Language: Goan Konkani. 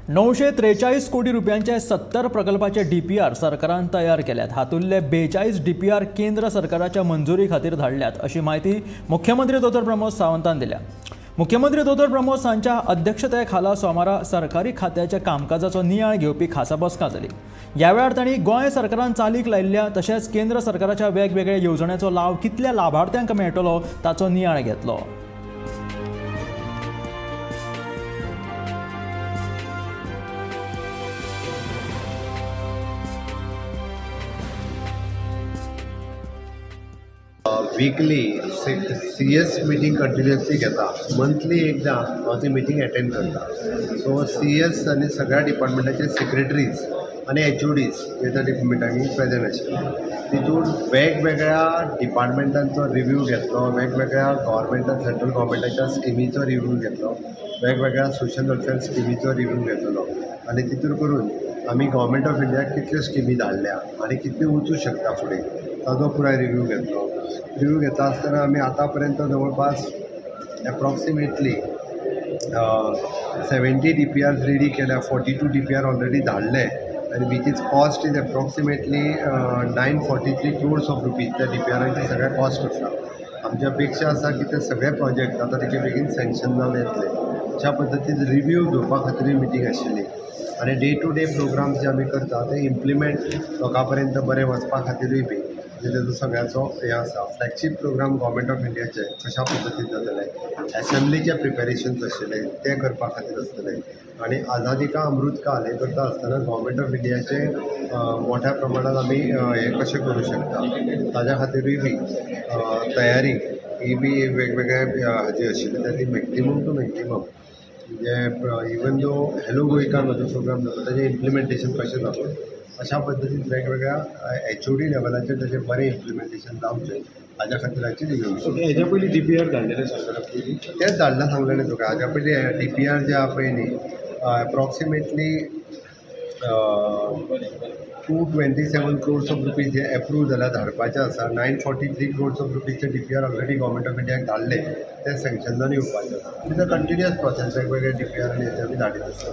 943 कोटी रुपयांचे 70 प्रकल्पाचे डीपीआर सरकारान तयार केल्यात. हातूंतले 42 डीपीआर केंद्र सरकाराच्या मंजुरी खातीर धाडल्यात अशी म्हायती मुख्यमंत्री दोतोर प्रमोद सावंतान दिल्या. मुख्यमंत्री दोतोर प्रमोद हांच्या अध्यक्षते खाला सोमारा सरकारी खात्याच्या कामकाजाचो नियाळ घेवपी खासा बसका जाली. ह्या वेळार तांणी गोंय सरकारान चालीक लायिल्ल्या तशेंच केंद्र सरकाराच्या वेगवेगळ्या येवजण्यांचो लाव कितल्या लाभार्थ्यांक मेळटलो ताचो नियाळ घेतलो. Weekly CS meeting continuously घेता, मंथली एकदां हांव ती मिटींग एटेंड करता. सो CS आनी सगळ्या डिपार्टमेंटाचे सेक्रेटरीज आनी HODs हे त्या मिटिंगेक प्रेजेंट आशिल्ले. तितून वेगवेगळ्या डिपार्टमेंटांचो रिव्यू घेतलो, वेगवेगळ्या गव्हर्मेंटान सेंट्रल गव्हर्मेंटाच्या स्किमीचो रिव्यू घेतलो, वेगवेगळ्या सोशल वेलफेअर स्किमीचो रिव्यू घेतलो आनी तितून करून आमी गव्हर्मेंट ऑफ इंडियाक कितल्यो स्किमी धाडल्या आनी कितल्यो वचूं शकता फुडें ताजो पुराय रिव्यू घेतलो. रिव्यू घेता आसतना आमी आतां पर्यंत जवळपास एप्रॉक्सिमेटली 70 DPRs ready केल्या, 42 DPR already धाडले आनी which is cost is approximately 943 crores of rupees. त्या DPRांची सगळ्या कॉस्ट आसा. आमची अपेक्षा आसा की ते सगळे प्रोजेक्ट आतां तेचे बेगीन सँक्शन जावन येतले. अशा पद्दतीन रिव्यू घेवपा खातीर मिटींग आशिल्ली आनी डे टू डे प्रोग्राम्स जे आमी करता ते इम्प्लिमेंट लोकां पर्यंत बरे वचपा खातीरूय बी म्हणजे तेजो सगळ्याचो हें आसा. फ्लॅगशीप प्रोग्राम गव्हर्मेंट ऑफ इंडियाचे कशा पद्दतीन जातले, एसेंब्लीचे प्रिपेरेशन्स आशिल्ले ते करपा खातीर आसतले आनी आझादी का अमृत काल हें करता आसतना गव्हर्मेंट ऑफ इंडियाचे मोठ्या प्रमाणात आमी हें कशें करूं शकता ताज्या खातीरूय बी तयारी ही बी वेगवेगळे हाजी आशिल्ली. ती मॅक्झिमम टू मॅक्झिमम म्हणजे इवन दो हॅलो गोंयकार म्हजो प्रोग्राम जाता ताजें इम्प्लिमेंटेशन कशें जातलें अशा पद्दतीन वेगवेगळ्या HOD लेवलाचेर ताजें बरें इम्प्लिमेंटेशन जावचें हाज्या खातीराची रिव्यू. हेज्या पयलीं DPR धाडलेले सरकाराक पयलीं? तेंच धाडलां सांगलें न्ही तुका. हाज्या पयलीं DPR जे आहा पळय न्ही approximately 227 crores of rupees hey approve जाल्या, धाडपाचे आसा. 943 क्रोर्स ऑफ रुपीजचे DPR already government of इंडियाक धाडले, ते सँक्शन जावन येवपाचे आसा. It's a continuous process. वेगवेगळे DPR आनी हेजे आमी धाडीत आसता.